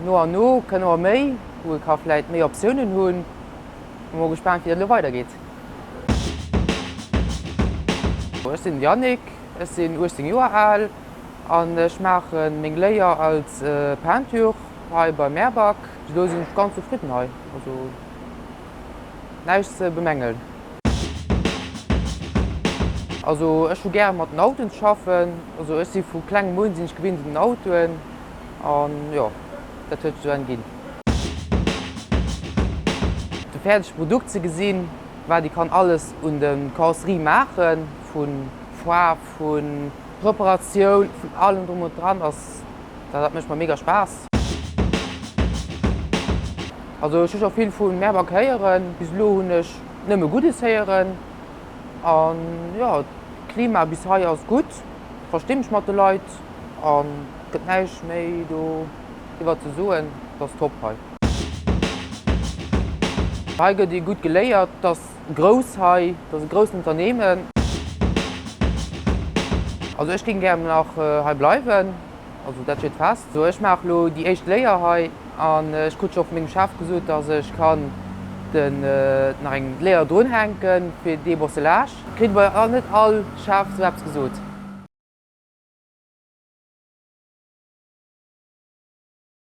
No an no kënne mer méi, wou ee ka vläit méi Optiounen hunn. Mol gespaant wéi dat elo weidergeet. Ech sinn den Yannick, ech sinn 18 Joer al an ech maache meng Léier als Peinture hei bei Merbag. Bis elo sinn ech ganz zefridden hei, also näischt ze bemängeln. Also ech hu gäre mat den Autoen ze schaffen, also ech si vu klengem un sinn ech gewinnt un den Autoen an jo dat huet sech esou entginn. De fäerdege Produkt ze gesinn, wat ee kann alles un de Karosserie maachen, vu Faarf, vu Preparatioun, vun allem drum und dran, ass dat mécht mer mega Spaass. Also ech hu scho vill vu Merbag héieren, bis elo hunn ech nëmme Guddes héieren an jo d'Klima bis hei ass gutt, versti mech mat de Leit an gëtt näischt méi do iwwer ze soen, et ass top hei. Hei gëtt ee gutt geléiert, et ass grouss hei, et ass e grousst Unternehmen. Also ech géing gär nach hei bleiwen, also dat steet fest. So ech maache lo déi éischt Léier hei an ech krut scho vu mengem Chef gesot, datt ech kann den nach eng Léier drunhänke fir Débosselage. Kritt bei net all Chef sou eppes gesot.